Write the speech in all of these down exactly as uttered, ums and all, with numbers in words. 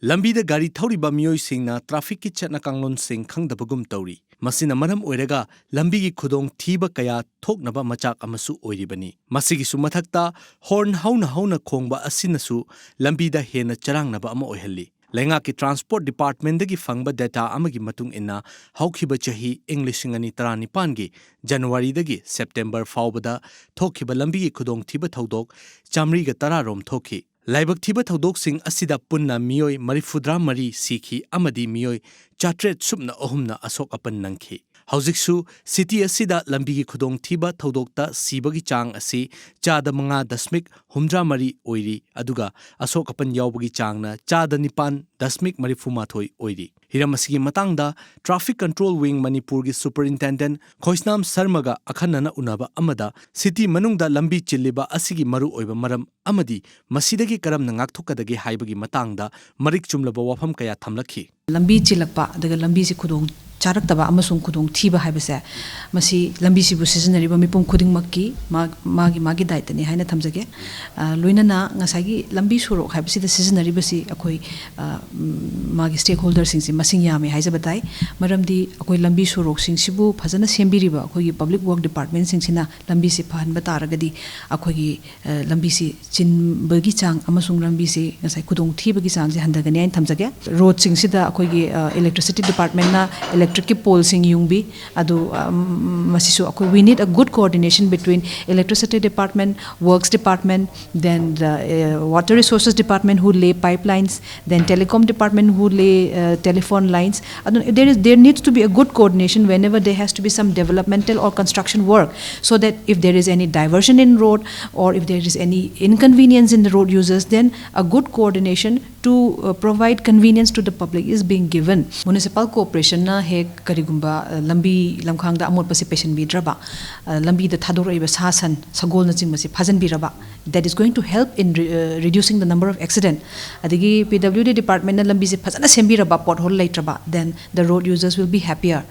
ꯂꯝꯕꯤꯗ ꯒꯥꯔꯤ ꯊꯧꯔꯤꯕ ꯃꯤꯑꯣꯏꯁꯤꯡꯅ ꯇ꯭ꯔꯥꯐꯤꯛꯀꯤ ꯆꯠꯅ ꯀꯥꯡꯂꯣꯟꯁꯤꯡ ꯈꯪꯗꯕꯒꯨꯝ ꯇꯧꯔꯤ꯫ ꯃꯁꯤꯅ ꯃꯔꯝ ꯑꯣꯏꯔꯒ ꯂꯝꯕꯤꯒꯤ ꯈꯨꯗꯣꯡꯊꯤꯕ ꯀꯌꯥ ꯊꯣꯛꯅꯕ ꯃꯆꯥꯛ ꯑꯃꯁꯨ ꯑꯣꯏꯔꯤꯕꯅꯤ꯫ ꯃꯁꯤꯒꯤꯁꯨ ꯃꯊꯛꯇ, ꯍꯣꯔꯟ ꯍꯧꯅ ꯍꯧꯅ ꯈꯣꯡꯕ ꯑꯁꯤꯅꯁꯨ ꯂꯝꯕꯤꯗ ꯍꯦꯟꯅ ꯆꯔꯥꯡꯅꯕ ꯑꯃ ꯑꯣꯏꯍꯜꯂꯤ꯫ ꯂꯩꯉꯥꯛꯀꯤ ꯇ꯭ꯔꯥꯟꯁꯄꯣꯔꯠ ꯗꯤꯄꯥꯔꯠꯃꯦꯟꯗꯒꯤ ꯐꯪꯕ ꯗꯦꯇꯥ ꯑꯃꯒꯤ ꯃꯇꯨꯡ ꯏꯟꯅ, ꯍꯧꯈꯤꯕ ꯆꯍꯤ, ꯏꯪ ꯂꯤꯁꯤꯡ ꯑꯅꯤ ꯇꯔꯥꯅꯤꯄꯥꯟꯒꯤ ꯖꯅꯋꯥꯔꯤꯗꯒꯤ ꯁꯦꯞꯇꯦꯝꯕꯔ ꯐꯥꯎꯕꯗ ꯊꯣꯛꯈꯤꯕ ꯂꯝꯕꯤꯒꯤ ꯈꯨꯗꯣꯡꯊꯤꯕ ꯊꯧꯗꯣꯛ ꯆꯥꯃꯔꯤꯒ ꯇꯔꯥ ꯔꯣꯝ ꯊꯣꯛꯈꯤ꯫ ꯂꯥꯏꯕꯛ ꯊꯤꯕ ꯊꯧꯗꯣꯛꯁꯤꯡ ꯑꯁꯤꯗ ꯄꯨꯟꯅ ꯃꯤꯑꯣꯏ ꯃꯔꯤꯐꯨꯇꯔꯥ ꯃꯔꯤ ꯁꯤꯈꯤ ꯑꯃꯗꯤ ꯃꯤꯑꯣꯏ ꯆꯥꯇ꯭ꯔꯦꯠ ꯁꯨꯞꯅ ꯑꯍꯨꯝꯅ ꯑꯁꯣꯛ ꯑꯄꯟ ꯅꯪꯈꯤ꯫ ꯍꯧꯖꯤꯛꯁꯨ ꯁꯤꯇꯤ ꯑꯁꯤꯗ ꯂꯝꯕꯤꯒꯤ ꯈꯨꯗꯣꯡꯊꯤꯕ ꯊꯧꯗꯣꯛꯇ ꯁꯤꯕꯒꯤ ꯆꯥꯡ ꯑꯁꯤ ꯆꯥꯗ ꯃꯉꯥ ꯗꯁꯃꯤꯛ ꯍꯨꯝꯗ꯭ꯔꯥ ꯃꯔꯤ ꯑꯣꯏꯔꯤ, ꯑꯗꯨꯒ ꯑꯁꯣꯛ ꯑꯄꯟ ꯌꯥꯎꯕꯒꯤ ꯆꯥꯡꯅ ꯆꯥꯗ ꯅꯤꯄꯥꯟ ꯗꯁꯃꯤꯛ ꯃꯔꯤꯐꯨ ꯃꯥꯊꯣꯏ ꯑꯣꯏꯔꯤ꯫ ꯍꯤꯔꯝ ꯑꯁꯤꯒꯤ ꯃꯇꯥꯡꯗ Traffic Control Wing ꯃꯅꯤꯄꯨꯔꯒꯤ ꯁꯨꯄꯔꯏꯟꯇꯦꯟꯗꯦꯟꯠ ꯈꯣꯏꯁꯅꯥꯝ ꯁꯔꯃꯒ ꯑꯈꯟꯅꯅ ꯎꯅꯕ ꯑꯃꯗ ꯁꯤꯇꯤ ꯃꯅꯨꯡꯗ ꯂꯝꯕꯤ ꯆꯤꯜꯂꯤꯕ ꯑꯁꯤꯒꯤ ꯃꯔꯨꯑꯣꯏꯕ ꯃꯔꯝ ꯑꯃꯗꯤ ꯃꯁꯤꯗꯒꯤ ꯀꯔꯝꯅ ꯉꯥꯛꯊꯣꯛꯀꯗꯒꯦ ꯍꯥꯏꯕꯒꯤ ꯃꯇꯥꯡꯗ ꯃꯔꯤꯛ ꯆꯨꯝꯂꯕ ꯋꯥꯐꯝ ꯀꯌꯥ ꯊꯝꯂꯛꯈꯤ꯫ ꯂꯝꯕꯤ ꯆꯤꯜꯂꯛꯄ, ꯑꯗꯨꯒ ꯂꯝꯕꯤꯁꯤ ꯈꯨꯗꯣꯡ ꯆꯥꯔꯛꯇꯕ ꯑꯃꯁꯨꯡ ꯈꯨꯗꯣꯡꯊꯤꯕ ꯍꯥꯏꯕꯁꯦ, ꯃꯁꯤ ꯂꯝꯕꯤꯁꯤꯕꯨ ꯁꯤꯖꯤꯟꯅꯔꯤꯕ ꯃꯤꯄꯨꯝ ꯈꯨꯗꯤꯡꯃꯛꯀꯤ ꯃꯥ-, ꯃꯥꯒꯤ ꯃꯥꯒꯤ ꯗꯥꯏꯇꯅꯤ ꯍꯥꯏꯅ ꯊꯝꯖꯒꯦ꯫ ꯑ, ꯂꯣꯏꯅꯅ ꯉꯁꯥꯏꯒꯤ ꯂꯝꯕꯤ ꯁꯣꯔꯣꯛ ꯍꯥꯏꯕꯁꯤꯗ ꯁꯤꯖꯤꯟꯅꯔꯤꯕꯁꯤ ꯑꯩꯈꯣꯏ, ꯑ, ꯎꯝ, ꯃꯥꯒꯤ ꯁ꯭ꯇꯦꯛꯍꯣꯜꯗꯔꯁꯤꯡꯁꯤ ꯃꯁꯤꯡ ꯌꯥꯝꯃꯤ ꯍꯥꯏꯖꯕ ꯇꯥꯏ꯫ ꯃꯔꯝꯗꯤ ꯑꯩꯈꯣꯏ ꯂꯝꯕꯤ ꯁꯣꯔꯣꯛꯁꯤꯡꯁꯤꯕꯨ ꯐꯖꯅ ꯁꯦꯝꯕꯤꯔꯤꯕ ꯑꯩꯈꯣꯏꯒꯤ ꯄꯕ꯭ꯂꯤꯛ ꯋꯥꯔꯛ ꯗꯤꯄꯥꯔꯠꯃꯦꯟꯁꯤꯡꯁꯤꯅ ꯂꯝꯕꯤꯁꯤ ꯐꯍꯟꯕ ꯇꯥꯔꯒꯗꯤ ꯑꯩꯈꯣꯏꯒꯤ, ꯑ, ꯂꯝꯕꯤꯁꯤ ꯆꯤꯟꯕꯒꯤ ꯆꯥꯡ ꯑꯃꯁꯨꯡ ꯂꯝꯕꯤꯁꯤ ꯉꯁꯥꯏ ꯈꯨꯗꯣꯡꯊꯤꯕꯒꯤ ꯆꯥꯡꯁꯦ ꯍꯟꯊꯒꯅꯤ ꯍꯥꯏꯅ ꯊꯝꯖꯒꯦ꯫ ꯔꯣꯗꯁꯤꯡꯁꯤꯗ ꯑꯩꯈꯣꯏꯒꯤ, ꯑ, ꯏꯂꯦꯛꯇ꯭ꯔꯤꯁꯤꯇꯤ ꯗꯤꯄꯥꯔꯠꯃꯦꯟꯅ ꯏꯂꯦꯛꯇ꯭ꯔꯤꯛꯀꯤ ꯄꯣꯜꯁꯤꯡ ꯌꯨꯡꯕꯤ, ꯑꯗꯨ, ꯑ, ꯃꯁꯤꯁꯨ ꯑꯩꯈꯣꯏ, we need a good coordination between electricity department, works department, then the, uh, water resources department who lay pipelines, then telecom department who lay, uh, telephone lines. ꯑꯗꯨꯅ there is, there needs to be a good coordination whenever there has to be some developmental or construction work, so that if there is any diversion in road or if there is any inconvenience in the road users, then a good coordination to, uh, provide convenience to the public is being given. Municipal corporationꯅ ꯍꯦꯛ ꯀꯔꯤꯒꯨꯝꯕ, ꯑ, ꯂꯝꯕꯤ ꯂꯝꯈꯥꯡꯗ ꯑꯃꯣꯠꯄꯁꯦ ꯄꯩꯁꯤꯟꯕꯤꯗ꯭ꯔꯕ, ꯑ, ꯂꯝꯕꯤꯗ ꯊꯥꯗꯣꯔꯛꯏꯕ ꯁꯥ ꯁꯟ, ꯁꯒꯣꯜꯅꯆꯤꯡꯕꯁꯦ ꯐꯥꯖꯤꯟꯕꯤꯔꯕ, that is going to help in re-, uh, reducing the number of accident. ꯑꯗꯒꯤ ꯄꯤ W ꯗꯤ ꯗꯤꯄꯥꯔꯠꯃꯦꯟꯅ ꯂꯝꯕꯤꯁꯦ ꯐꯖꯅ ꯁꯦꯝꯕꯤꯔꯕ, ꯄꯣꯠꯍꯣꯜ ꯂꯩꯇ꯭ꯔꯕ, then the road users will be happier.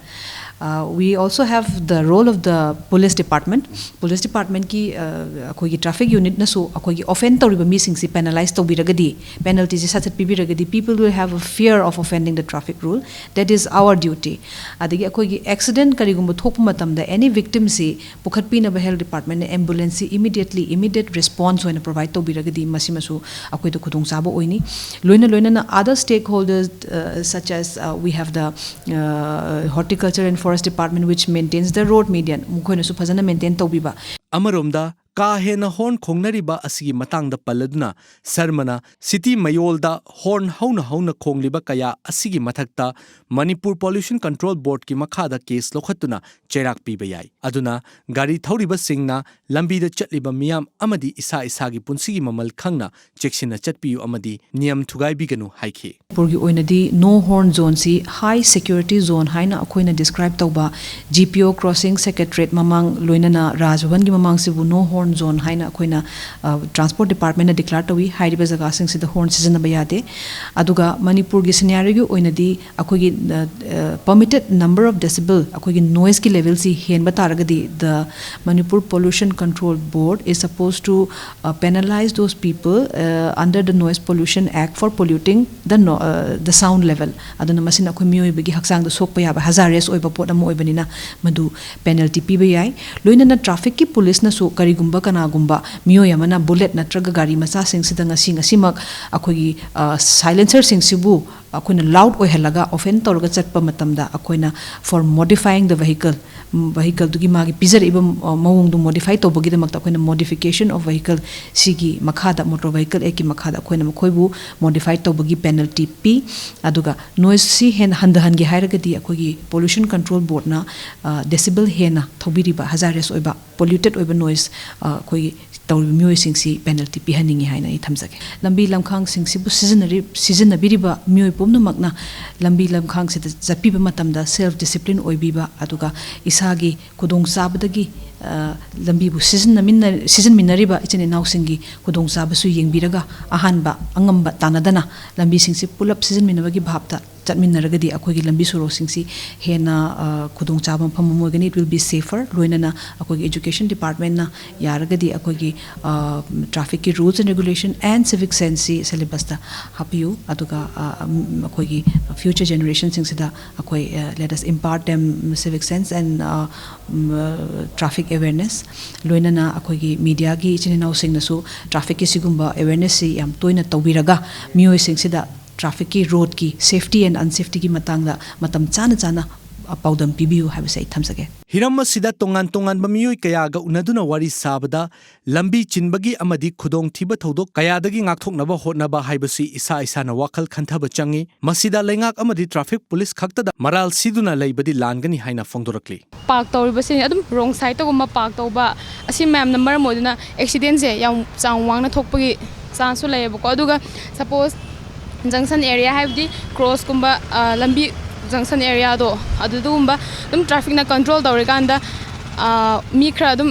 Uh, we also have the role of the police department. Police department ꯀꯤ ꯑꯩꯈꯣꯏꯒꯤ traffic unit ꯅꯁꯨ ꯑꯩꯈꯣꯏꯒꯤ offend ꯇꯧꯔꯤꯕ ꯃꯤꯁꯤꯡꯁꯤ penalize ꯇꯧꯕꯤꯔꯒꯗꯤ, penalty ꯁꯤ ꯁꯠ ꯁꯠ ꯄꯤꯕꯤꯔꯒꯗꯤ, people will have a fear of offending the traffic rule. That is our duty. ꯑꯗꯒꯤ ꯑꯩꯈꯣꯏꯒꯤ accident ꯀꯔꯤꯒꯨꯝꯕ ꯊꯣꯛꯄ ꯃꯇꯝꯗ any victim ꯁꯤ ꯄꯨꯈꯠꯄꯤꯅꯕ health department ꯅ ambulance ꯁꯤ immediately, immediate response ꯑꯣꯏꯅ provide ꯇꯧꯕꯤꯔꯒꯗꯤ ꯃꯁꯤꯃꯁꯨ ꯑꯩꯈꯣꯏꯗ ꯈꯨꯗꯣꯡꯆꯥꯕ ꯑꯣꯏꯅꯤ꯫ ꯂꯣꯏꯅ ꯂꯣꯏꯅꯅ other stakeholders, uh, such as, uh, we have the, uh, horticulture and forest department, which maintains the road median, ꯃꯈꯣꯏꯅꯁꯨ ꯐꯖꯅ maintain ꯇꯧꯕꯤꯕ꯫ ꯑꯃꯔꯣꯝꯗ, ꯀꯥ ꯍꯦꯟꯅ ꯍꯣꯔꯟ ꯈꯣꯡꯅꯔꯤꯕ ꯑꯁꯤꯒꯤ ꯃꯇꯥꯡꯗ ꯄꯜꯂꯗꯨꯅ ꯁꯔꯃꯅ ꯁꯤꯇꯤ ꯃꯌꯣꯜꯗ ꯍꯣꯔꯟ ꯍꯧꯅ ꯍꯧꯅ ꯈꯣꯡꯂꯤꯕ ꯀꯌꯥ ꯑꯁꯤꯒꯤ ꯃꯊꯛꯇ ꯃꯅꯤꯄꯨꯔ ꯄꯣꯂ꯭ꯌꯨꯁꯟ ꯀꯟꯇ꯭ꯔꯣꯜ ꯕꯣꯔꯗꯀꯤ ꯃꯈꯥꯗ ꯀꯦꯁ ꯂꯧꯈꯠꯇꯨꯅ ꯆꯩꯔꯥꯛ ꯄꯤꯕ ꯌꯥꯏ꯫ ꯑꯗꯨꯅ ꯒꯥꯔꯤ ꯊꯧꯔꯤꯕꯁꯤꯡꯅ ꯂꯝꯕꯤꯗ ꯆꯠꯂꯤꯕ ꯃꯤꯌꯥꯝ ꯑꯃꯗꯤ ꯏꯁꯥ ꯏꯁꯥꯒꯤ ꯄꯨꯟꯁꯤꯒꯤ ꯃꯃꯜ ꯈꯪꯅ ꯆꯦꯛꯁꯤꯟꯅ ꯆꯠꯄꯤꯌꯨ ꯑꯃꯗꯤ ꯅꯤꯌꯝ ꯊꯨꯒꯥꯏꯕꯤꯒꯅꯨ ꯍꯥꯏꯈꯤ꯫ ꯃꯅꯤꯄꯨꯔꯒꯤ ꯑꯣꯏꯅꯗꯤ no horn zone ꯁꯤ high security zone ꯍꯥꯏꯅ ꯑꯩꯈꯣꯏꯅ describe ꯇꯧꯕ, ꯖꯤ ꯄꯤ ꯑꯣ ꯀ꯭ꯔꯣꯁꯤꯡ, ꯁꯦꯀ꯭ꯔꯦꯇꯔꯤꯌꯦꯠ ꯃꯃꯥꯡ, ꯂꯣꯏꯅꯅ ꯔꯥꯖ ꯚꯕꯟꯒꯤ ꯃꯃꯥꯡꯁꯤꯕꯨ no horn zone ꯍꯥꯏꯅ ꯑꯩꯈꯣꯏꯅ, ꯑ, ꯇ꯭ꯔꯥꯟꯁꯄꯣꯔꯠ ꯗꯤꯄꯥꯔꯠꯃꯦꯟꯅ declare ꯇꯧꯏ꯫ ꯍꯥꯏꯔꯤꯕ ꯖꯒꯥꯁꯤꯡꯁꯤꯗ ꯍꯣꯔꯟ ꯁꯤꯖꯤꯟꯅꯕ ꯌꯥꯗꯦ꯫ ꯑꯗꯨꯒ ꯃꯅꯤꯄꯨꯔꯒꯤ ꯁꯤꯅꯥꯔꯤꯑꯣꯒꯤ ꯑꯣꯏꯅꯗꯤ ꯑꯩꯈꯣꯏꯒꯤ, ꯑ, ꯑ, permitted number of decibel, ꯑꯩꯈꯣꯏꯒꯤ ꯅꯣꯏꯁꯀꯤ ꯂꯦꯚꯦꯜꯁꯤ ꯍꯦꯟꯕ ꯇꯥꯔꯒꯗꯤ, the Manipur Pollution Control Board is supposed to, uh, penalize those people, uh, under the Noise Pollution Act for polluting the no-, uh, the sound level. ꯑꯗꯨꯅ ꯃꯁꯤꯅ ꯑꯩꯈꯣꯏ ꯃꯤꯑꯣꯏꯕꯒꯤ ꯍꯛꯆꯥꯡꯗ ꯁꯣꯛꯄ ꯌꯥꯕ, hazardous ꯑꯣꯏꯕ ꯄꯣꯠ ꯑꯃ ꯑꯣꯏꯕꯅꯤꯅ ꯃꯗꯨ penalty ꯄꯤꯕ ꯌꯥꯏ꯫ ꯂꯣꯏꯅꯅ ꯇ꯭ꯔꯥꯐꯤꯛꯀꯤ ꯄꯨꯂꯤꯁꯅꯁꯨ ꯀꯔꯤꯒꯨꯝꯕ ꯀꯅꯥꯒꯨꯝꯕ ꯃꯤꯑꯣꯏ ꯑꯃꯅ ꯕꯨꯂꯦꯠ ꯅꯠꯇ꯭ꯔꯒ ꯒꯥꯔꯤ ꯃꯆꯥꯁꯤꯡꯁꯤꯗ ꯉꯁꯤ, ꯉꯁꯤꯃꯛ ꯑꯩꯈꯣꯏꯒꯤ, ꯑ, ꯁꯥꯏꯂꯦꯟꯁꯔꯁꯤꯡꯁꯤꯕꯨ ꯑꯩꯈꯣꯏꯅ ꯂꯥꯎꯗ ꯑꯣꯏꯍꯜꯂꯒ offend ꯇꯧꯔꯒ ꯆꯠꯄ ꯃꯇꯝꯗ, ꯑꯩꯈꯣꯏꯅ for modifying the vehicle, ꯎꯝ, ꯚꯦꯍꯤꯀꯜꯗꯨꯒꯤ ꯃꯥꯒꯤ ꯄꯤꯖꯔꯛꯏꯕ, ꯑ, ꯃꯑꯣꯡꯗꯨ modify ꯇꯧꯕꯒꯤꯗꯃꯛꯇ ꯑꯩꯈꯣꯏꯅ modification of vehicle ꯁꯤꯒꯤ ꯃꯈꯥꯗ, Motor Vehicle Actꯀꯤ ꯃꯈꯥꯗ ꯑꯩꯈꯣꯏꯅ ꯃꯈꯣꯏꯕꯨ modify ꯇꯧꯕꯒꯤ penalty ꯄꯤ꯫ ꯑꯗꯨꯒ ꯅꯣꯏꯁꯁꯤ ꯍꯦꯟꯅ ꯍꯟꯊꯍꯟꯒꯦ ꯍꯥꯏꯔꯒꯗꯤ ꯑꯩꯈꯣꯏꯒꯤ Pollution Control Boardꯅ, ꯑ, decibel ꯍꯦꯟꯅ ꯊꯧꯕꯤꯔꯤꯕ hazardous ꯑꯣꯏꯕ, polluted ꯑꯣꯏꯕ ꯅꯣꯏꯁ, ꯑ, ꯑꯩꯈꯣꯏꯒꯤ ꯇꯧꯔꯤꯕ ꯃꯤꯑꯣꯏꯁꯤꯡꯁꯤ penalty ꯄꯤꯍꯟꯅꯤꯡꯉꯤ ꯍꯥꯏꯅ ꯑꯩ ꯊꯝꯖꯒꯦ꯫ ꯂꯝꯕꯤ ꯂꯝꯈꯥꯡꯁꯤꯡꯁꯤꯕꯨ ꯁꯤꯖꯤꯟꯅꯔꯤ-, ꯁꯤꯖꯤꯟꯅꯕꯤꯔꯤꯕ ꯃꯤꯑꯣꯏ ꯄꯨꯝꯅꯃꯛꯅ ꯂꯝꯕꯤ ꯂꯝꯈꯥꯡꯁꯤꯗ ꯆꯠꯄꯤꯕ ꯃꯇꯝꯗ self discipline ꯑꯣꯏꯕꯤꯕ, ꯑꯗꯨꯒ ꯏꯁꯥꯒꯤ ꯈꯨꯗꯣꯡꯆꯥꯕꯗꯒꯤ, ꯑ, ꯂꯝꯕꯤꯕꯨ ꯁꯤꯖꯤꯟꯅꯃꯤꯟꯅ-, ꯁꯤꯖꯤꯟꯃꯤꯟꯅꯔꯤꯕ ꯏꯆꯤꯟ ꯏꯅꯥꯎꯁꯤꯡꯒꯤ ꯈꯨꯗꯣꯡꯆꯥꯕꯁꯨ ꯌꯦꯡꯕꯤꯔꯒ ꯑꯍꯥꯟꯕ ꯑꯉꯝꯕ ꯇꯥꯟꯅꯗꯅ ꯂꯝꯕꯤꯁꯤꯡꯁꯤ ꯄꯨꯂꯞ ꯁꯤꯖꯤꯟꯃꯤꯟꯅꯕꯒꯤ ꯚꯥꯞꯇ ꯆꯠꯃꯤꯟꯅꯔꯒꯗꯤ ꯑꯩꯈꯣꯏꯒꯤ ꯂꯝꯕꯤ ꯁꯣꯔꯣꯛꯁꯤꯡꯁꯤ ꯍꯦꯟꯅ ꯑ, ꯈꯨꯗꯣꯡꯆꯥꯕ ꯃꯐꯝ ꯑꯃ ꯑꯣꯏꯒꯅꯤ꯫ It will be safer꯫ ꯂꯣꯏꯅꯅ ꯑꯩꯈꯣꯏꯒꯤ education departmentꯅ ꯌꯥꯔꯒꯗꯤ ꯑꯩꯈꯣꯏꯒꯤ trafficꯀꯤ rules and regulation and civic senseꯁꯤ syllabusꯇ ꯍꯥꯞꯄꯤꯌꯨ꯫ ꯑꯗꯨꯒ ꯑ, ꯑꯝ, ꯑꯩꯈꯣꯏꯒꯤ future generationꯁꯤꯡꯁꯤꯗ ꯑꯩꯈꯣꯏ, let us impart them civic sense and traffic awareness꯫ ꯂꯣꯏꯅꯅ ꯑꯩꯈꯣꯏꯒꯤ mediaꯒꯤ ꯏꯆꯤꯟ ꯏꯅꯥꯎꯁꯤꯡꯅꯁꯨ trafficꯀꯤ ꯁꯤꯒꯨꯝꯕ awarenessꯁꯤ ꯌꯥꯝ ꯇꯣꯏꯅ ꯇꯧꯕꯤꯔꯒ ꯃꯤꯑꯣꯏꯁꯤꯡꯁꯤꯗ trafficꯀꯤ, roadꯀꯤ safety and unsafetyꯒꯤ ꯃꯇꯥꯡꯗ ꯃꯇꯝ ꯆꯥꯅ ꯆꯥꯅ ꯄꯥꯎꯗꯝ ꯄꯤꯕꯤꯌꯨ ꯍꯥꯏꯕꯁꯦ ꯑꯩ ꯊꯝꯖꯒꯦ꯫ ꯍꯤꯔꯝ ꯑꯁꯤꯗ ꯇꯣꯉꯥꯟ ꯇꯣꯉꯥꯟꯕ ꯃꯤꯑꯣꯏ ꯀꯌꯥꯒ ꯎꯅꯗꯨꯅ ꯋꯥꯔꯤ ꯁꯥꯕꯗ ꯂꯝꯕꯤ ꯆꯤꯟꯕꯒꯤ ꯑꯃꯗꯤ ꯈꯨꯗꯣꯡꯊꯤꯕ ꯊꯧꯗꯣꯛ ꯀꯌꯥꯗꯒꯤ ꯉꯥꯛꯊꯣꯛꯅꯕ ꯍꯣꯠꯅꯕ ꯍꯥꯏꯕꯁꯤ ꯏꯁꯥ ꯏꯁꯥꯅ ꯋꯥꯈꯜ ꯈꯟꯊꯕ ꯆꯪꯏ꯫ ꯃꯁꯤꯗ ꯂꯩꯉꯥꯛ ꯑꯃꯗꯤ traffic police ꯈꯛꯇꯗ ꯃꯔꯥꯜ ꯁꯤꯗꯨꯅ ꯂꯩꯕꯗꯤ ꯂꯥꯟꯒꯅꯤ ꯍꯥꯏꯅ ꯐꯣꯡꯗꯣꯔꯛꯂꯤ꯫ Park ꯇꯧꯔꯤꯕꯁꯤꯡ ꯑꯗꯨꯝ wrong sideꯇꯒꯨꯝꯕ park ꯇꯧꯕ, ꯑꯁꯤ ꯃꯌꯥꯝꯅ ꯃꯔꯝ ꯑꯣꯏꯗꯨꯅ accidentꯁꯦ ꯌꯥꯝ ꯆꯥꯡ ꯋꯥꯡꯅ ꯊꯣꯛꯄꯒꯤ chanceꯁꯨ ꯂꯩꯌꯦꯕꯀꯣ꯫ ꯑꯗꯨꯒ suppose junction area ꯍꯥꯏꯕꯗꯤ crossꯀꯨꯝꯕ, ꯑ, ꯂꯝꯕꯤ junction areaꯗꯣ ꯑꯗꯨꯗꯨꯒꯨꯝꯕ ꯑꯗꯨꯝ trafficꯅ control ꯇꯧꯔꯤꯀꯥꯟꯗ, ꯑ, ꯃꯤ ꯈꯔ ꯑꯗꯨꯝ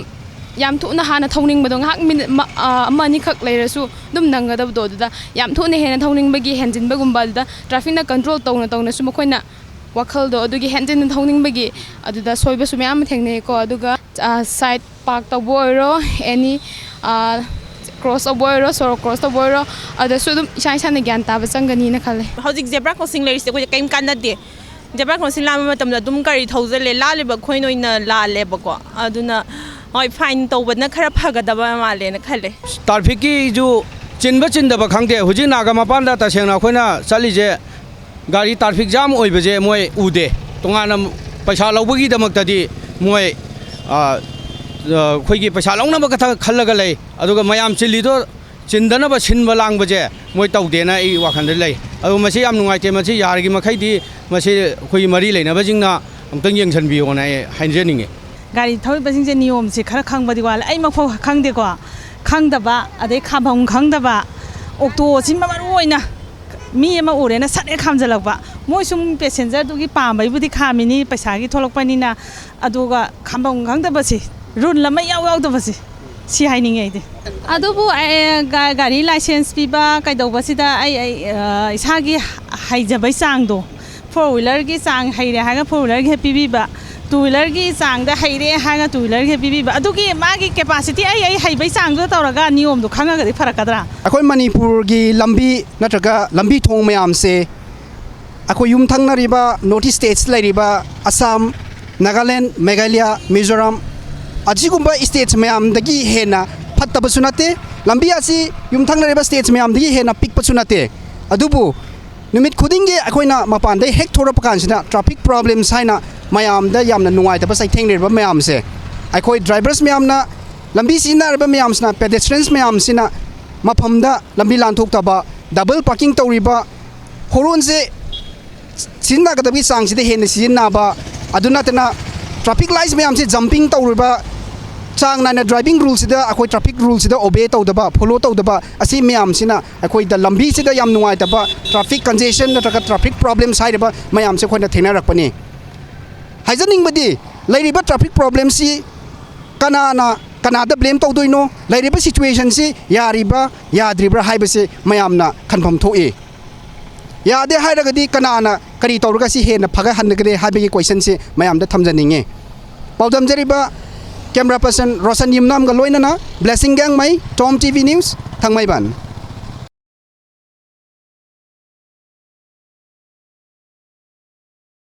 ꯌꯥꯝ ꯊꯨꯅ ꯍꯥꯟꯅ ꯊꯧꯅꯤꯡꯕꯗꯣ, ꯉꯥꯏꯍꯥꯛ minute ꯑꯃ, ꯑ, ꯑꯃ ꯑꯅꯤꯈꯛ ꯂꯩꯔꯁꯨ ꯑꯗꯨꯝ ꯅꯪꯒꯗꯕꯗꯣ, ꯑꯗꯨꯗ ꯌꯥꯝ ꯊꯨꯅ ꯍꯦꯟꯅ ꯊꯧꯅꯤꯡꯕꯒꯤ ꯍꯦꯟꯖꯤꯟꯕꯒꯨꯝꯕ, ꯑꯗꯨꯗ trafficꯅ control ꯇꯧꯅ ꯇꯧꯅꯁꯨ ꯃꯈꯣꯏꯅ ꯋꯥꯈꯜꯗꯣ ꯑꯗꯨꯒꯤ ꯍꯦꯟꯖꯤꯟꯅ ꯊꯧꯅꯤꯡꯕꯒꯤ ꯑꯗꯨꯗ ꯁꯣꯏꯕꯁꯨ ꯃꯌꯥꯝ ꯑꯃ ꯊꯦꯡꯅꯩꯀꯣ꯫ ꯑꯗꯨꯒ, ꯑ, side park ꯇꯧꯕ ꯑꯣꯏꯔꯣ, any, ꯑ, cross ꯇꯧꯕ ꯑꯣꯏꯔꯣ, ꯁꯣꯔꯣꯛ cross ꯇꯧꯕ ꯑꯣꯏꯔꯣ, ꯑꯗꯨꯗꯁꯨ ꯑꯗꯨꯝ ꯏꯁꯥ ꯏꯁꯥꯅ ꯒ꯭ꯌꯥꯟ ꯇꯥꯕ ꯆꯪꯒꯅꯤꯅ ꯈꯜꯂꯦ꯫ ꯍꯧꯖꯤꯛ zebra crossing ꯂꯩꯔꯤꯁꯦ ꯑꯩꯈꯣꯏꯗ ꯀꯔꯤꯝ ꯀꯥꯟꯅꯗꯦ꯫ Zebra crossing ꯂꯥꯟꯕ ꯃꯇꯝꯗ ꯑꯗꯨꯝ ꯒꯥꯔꯤ ꯊꯧꯖꯜꯂꯦ, ꯂꯥꯜꯂꯤꯕ ꯑꯩꯈꯣꯏꯅ ꯑꯣꯏꯅ ꯂꯥꯜꯂꯦꯕꯀꯣ꯫ ꯑꯗꯨꯅ ꯍꯣꯏ, fine ꯇꯧꯕꯅ ꯈꯔ ꯐꯒꯗꯕ ꯃꯥꯜꯂꯦꯅ ꯈꯜꯂꯦ꯫ Trafficꯀꯤꯁꯨ ꯆꯤꯟꯕ ꯆꯤꯟꯗꯕ ꯈꯪꯗꯦ꯫ ꯍꯧꯖꯤꯛ ꯅꯥꯒꯥ ꯃꯄꯥꯟꯗ ꯇꯁꯦꯡꯅ ꯑꯩꯈꯣꯏꯅ ꯆꯠꯂꯤꯁꯦ ꯒꯥꯔꯤ traffic jam ꯑꯣꯏꯕꯁꯦ ꯃꯣꯏ ꯎꯗꯦ꯫ ꯇꯣꯉꯥꯟꯅ ꯄꯩꯁꯥ ꯂꯧꯕꯒꯤꯗꯃꯛꯇꯗꯤ ꯃꯣꯏ, ꯑ, ꯑ, ꯑꯩꯈꯣꯏꯒꯤ ꯄꯩꯁꯥ ꯂꯧꯅꯕ ꯈꯛꯇ ꯈꯜꯂꯒ ꯂꯩ꯫ ꯑꯗꯨꯒ ꯃꯌꯥꯝ ꯆꯤꯜꯂꯤꯗꯣ ꯆꯤꯟꯗꯅꯕ ꯁꯤꯟꯕ ꯂꯥꯡꯕꯁꯦ ꯃꯣꯏ ꯇꯧꯗꯦꯅ ꯑꯩ ꯋꯥꯈꯜꯗ ꯂꯩ꯫ ꯑꯗꯨ ꯃꯁꯤ ꯌꯥꯝ ꯅꯨꯡꯉꯥꯏꯇꯦ꯫ ꯃꯁꯤ ꯌꯥꯔꯤꯉꯩ ꯃꯈꯩꯗꯤ ꯃꯁꯤ ꯑꯩꯈꯣꯏꯒꯤ ꯃꯔꯤ ꯂꯩꯅꯕꯁꯤꯡꯅ ꯑꯃꯨꯛꯇꯪ ꯌꯦꯡꯁꯤꯟꯕꯤꯌꯣꯅ ꯑꯩ ꯍꯥꯏꯖꯅꯤꯡꯉꯤ꯫ ꯒꯥꯔꯤ ꯊꯧꯔꯤꯕꯁꯤꯡꯁꯦ ꯅꯤꯌꯣꯝꯁꯦ ꯈꯔ ꯈꯪꯕꯗꯤ ꯋꯥꯠꯂꯦ꯫ ꯑꯩꯃꯛꯐꯥꯎ ꯈꯪꯗꯦꯀꯣ꯫ ꯈꯪꯗꯕ, ꯑꯗꯩ ꯈꯥꯝꯐꯝ ꯈꯪꯗꯕ, ꯑꯣꯛꯇꯣꯁꯤꯃ ꯃꯔꯨ ꯑꯣꯏꯅ ꯃꯤ ꯑꯃ ꯎꯔꯦꯅ ꯁꯠ ꯍꯦꯛ ꯈꯥꯝꯖꯜꯂꯛꯄ꯫ ꯃꯣꯏ ꯁꯨꯝ passengerꯗꯨꯒꯤ ꯄꯥꯝꯕꯩꯕꯨꯗꯤ ꯈꯥꯝꯃꯤꯅꯤ, ꯄꯩꯁꯥꯒꯤ ꯊꯣꯛꯂꯛꯄꯅꯤꯅ, ꯑꯗꯨꯒ ꯈꯥꯝꯐꯝ ꯈꯪꯗꯕꯁꯦ, rule ꯑꯃ ꯏꯌꯥꯎ ꯌꯥꯎꯗꯕꯁꯦ, ꯁꯤ ꯍꯥꯏꯅꯤꯡꯉꯦ ꯑꯩꯗꯤ꯫ ꯑꯗꯨꯕꯨ ꯑꯩ ꯒꯥ- ꯒꯥꯔꯤ ꯂꯥꯏꯁꯦꯟꯁ ꯄꯤꯕ ꯀꯩꯗꯧꯕꯁꯤꯗ ꯑꯩ ꯑꯩ ꯑ, ꯏꯁꯥꯒꯤ ꯍꯩꯖꯕꯩ ꯆꯥꯡꯗꯣ, ꯐꯣꯔ ꯋꯤꯂꯔꯒꯤ ꯆꯥꯡ ꯍꯩꯔꯦ ꯍꯥꯏꯔꯒ ꯐꯣꯔ ꯋꯤꯂꯔꯒꯤ ꯍꯦꯛ ꯄꯤꯕꯤꯕ, ꯇꯨ ꯋꯤꯂꯔꯒꯤ ꯆꯥꯡꯗ ꯍꯩꯔꯦ ꯍꯥꯏꯔꯒ ꯇꯨ ꯋꯤꯂꯔꯒꯤ ꯍꯦꯛ ꯄꯤꯕꯤꯕ, ꯑꯗꯨꯒꯤ ꯃꯥꯒꯤ ꯀꯦꯄꯥꯁꯤꯇꯤ ꯑꯩ ꯑꯩ ꯍꯩꯕꯩ ꯆꯥꯡꯗꯨꯗ ꯇꯧꯔꯒ ꯅꯤꯌꯣꯝꯗꯣ ꯈꯪꯉꯒꯗꯤ ꯐꯔꯛꯀꯗ꯭ꯔꯥ? ꯑꯩꯈꯣꯏ ꯃꯅꯤꯄꯨꯔꯒꯤ ꯂꯝꯕꯤ ꯅꯠꯇ꯭ꯔꯒ ꯂꯝꯕꯤ ꯊꯣꯡ ꯃꯌꯥꯝꯁꯦ ꯑꯩꯈꯣꯏ ꯌꯨꯝꯊꯪꯅꯔꯤꯕ ꯅꯣꯔꯠ ꯏꯁ ꯁ꯭ꯇꯦꯠꯁ ꯂꯩꯔꯤꯕ ꯑꯁꯥꯝ, ꯅꯥꯒꯥꯂꯦꯟ, ꯃꯦꯘꯥꯂꯌꯥ, ꯃꯤꯖꯣꯔꯥꯝ, ꯑꯁꯤꯒꯨꯝꯕ ꯁ꯭ꯇꯦꯠꯁ ꯃꯌꯥꯝꯗꯒꯤ ꯍꯦꯟꯅ ꯐꯠꯇꯕꯁꯨ ꯅꯠꯇꯦ꯫ ꯂꯝꯕꯤ ꯑꯁꯤ ꯌꯨꯝꯊꯪꯅꯔꯤꯕ ꯁ꯭ꯇꯦꯠꯁ ꯃꯌꯥꯝꯗꯒꯤ ꯍꯦꯟꯅ ꯄꯤꯛꯄꯁꯨ ꯅꯠꯇꯦ꯫ ꯑꯗꯨꯕꯨ ꯅꯨꯃꯤꯠ ꯈꯨꯗꯤꯡꯒꯤ ꯑꯩꯈꯣꯏꯅ ꯃꯄꯥꯟꯗꯩ ꯍꯦꯛ ꯊꯣꯔꯛꯄ ꯀꯥꯟꯁꯤꯗ ꯇ꯭ꯔꯥꯐꯤꯛ ꯄ꯭ꯔꯣꯕ꯭ꯂꯦꯝꯁ ꯍꯥꯏꯅ ꯃꯌꯥꯝꯗ ꯌꯥꯝꯅ ꯅꯨꯡꯉꯥꯏꯇꯕ ꯆꯩꯊꯦꯡꯅꯔꯤꯕ ꯃꯌꯥꯝꯁꯦ, ꯑꯩꯈꯣꯏ ꯗ꯭ꯔꯥꯏꯚꯔꯁ ꯃꯌꯥꯝꯅ, ꯂꯝꯕꯤ ꯁꯤꯖꯤꯟꯅꯔꯤꯕ ꯃꯌꯥꯝꯁꯤꯅ, ꯄꯦꯗꯦꯁꯇ꯭ꯔꯤꯌꯟꯁ ꯃꯌꯥꯝꯁꯤꯅ ꯃꯐꯝꯗ ꯂꯝꯕꯤ ꯂꯥꯟꯊꯣꯛꯇꯕ, ꯗꯕꯜ ꯄꯥꯔꯀꯤꯡ ꯇꯧꯔꯤꯕ, ꯍꯣꯔꯣꯟꯁꯦ ꯁꯤꯖꯤꯟꯅꯒꯗꯕꯒꯤ ꯆꯥꯡꯁꯤꯗ ꯍꯦꯟꯅ ꯁꯤꯖꯤꯟꯅꯕ, ꯑꯗꯨ ꯅꯠꯇꯅ ꯇ꯭ꯔꯥꯐꯤꯛ ꯂꯥꯏꯠꯁ ꯃꯌꯥꯝꯁꯦ ꯖꯝꯄꯤꯡ ꯇꯧꯔꯤꯕ, ꯆꯥꯡ ꯅꯥꯏꯅ ꯗ꯭ꯔꯥꯏꯚꯤꯡ ꯔꯨꯜꯁꯤꯗ, ꯑꯩꯈꯣꯏ ꯇ꯭ꯔꯥꯐꯤꯛ ꯔꯨꯜꯁꯤꯗ ꯑꯣꯕꯦ ꯇꯧꯗꯕ, ꯐꯣꯂꯣ ꯇꯧꯗꯕ, ꯑꯁꯤ ꯃꯌꯥꯝꯁꯤꯅ ꯑꯩꯈꯣꯏꯗ ꯂꯝꯕꯤꯁꯤꯗ ꯌꯥꯝ ꯅꯨꯡꯉꯥꯏꯇꯕ ꯇ꯭ꯔꯥꯐꯤꯛ ꯀꯟꯖꯦꯁꯟ ꯅꯠꯇ꯭ꯔꯒ ꯇ꯭ꯔꯥꯐꯤꯛ ꯄ꯭ꯔꯣꯕ꯭ꯂꯦꯝꯁ ꯍꯥꯏꯔꯤꯕ ꯃꯌꯥꯝꯁꯦ ꯑꯩꯈꯣꯏꯅ ꯊꯦꯡꯅꯔꯛꯄꯅꯤ꯫ ꯍꯥꯏꯖꯅꯤꯡꯕꯗꯤ, ꯂꯩꯔꯤꯕ ꯇ꯭ꯔꯥꯐꯤꯛ ꯄ꯭ꯔꯣꯕ꯭ꯂꯦꯝꯁꯤ ꯀꯅꯥꯅ ꯀꯅꯥꯗ ꯕ꯭ꯂꯦꯝ ꯇꯧꯗꯣꯏꯅꯣ? ꯂꯩꯔꯤꯕ ꯁꯤꯆꯨꯋꯦꯁꯟꯁꯤ ꯌꯥꯔꯤꯕ꯭ꯔꯥ, ꯌꯥꯗ꯭ꯔꯤꯕ꯭ꯔꯥ ꯍꯥꯏꯕꯁꯤ ꯃꯌꯥꯝꯅ ꯈꯟꯐꯝ ꯊꯣꯛꯏ꯫ ꯌꯥꯗꯦ ꯍꯥꯏꯔꯒꯗꯤ ꯀꯅꯥꯅ ꯀꯔꯤ ꯇꯧꯔꯒ ꯁꯤ ꯍꯦꯟꯅ ꯐꯒꯠꯍꯟꯒꯗꯒꯦ ꯍꯥꯏꯕꯒꯤ ꯀꯣꯏꯁꯟꯁꯤ ꯃꯌꯥꯝꯗ ꯊꯝꯖꯅꯤꯡꯉꯤ꯫ ꯄꯥꯎꯗꯝꯖꯔꯤꯕ ꯀꯦꯃꯦꯔꯥ ꯄꯔꯁꯟ ꯔꯣꯁꯟ ꯌꯨꯝꯅꯥꯝꯒ ꯂꯣꯏꯅꯅ ꯕ꯭ꯂꯦꯁꯤꯡ ꯒꯦꯡꯃꯩ, ꯇꯣꯝ ꯇꯤ ꯚꯤ ꯅ꯭ꯌꯨꯁ, ꯊꯥꯡꯃꯩꯕꯟ꯫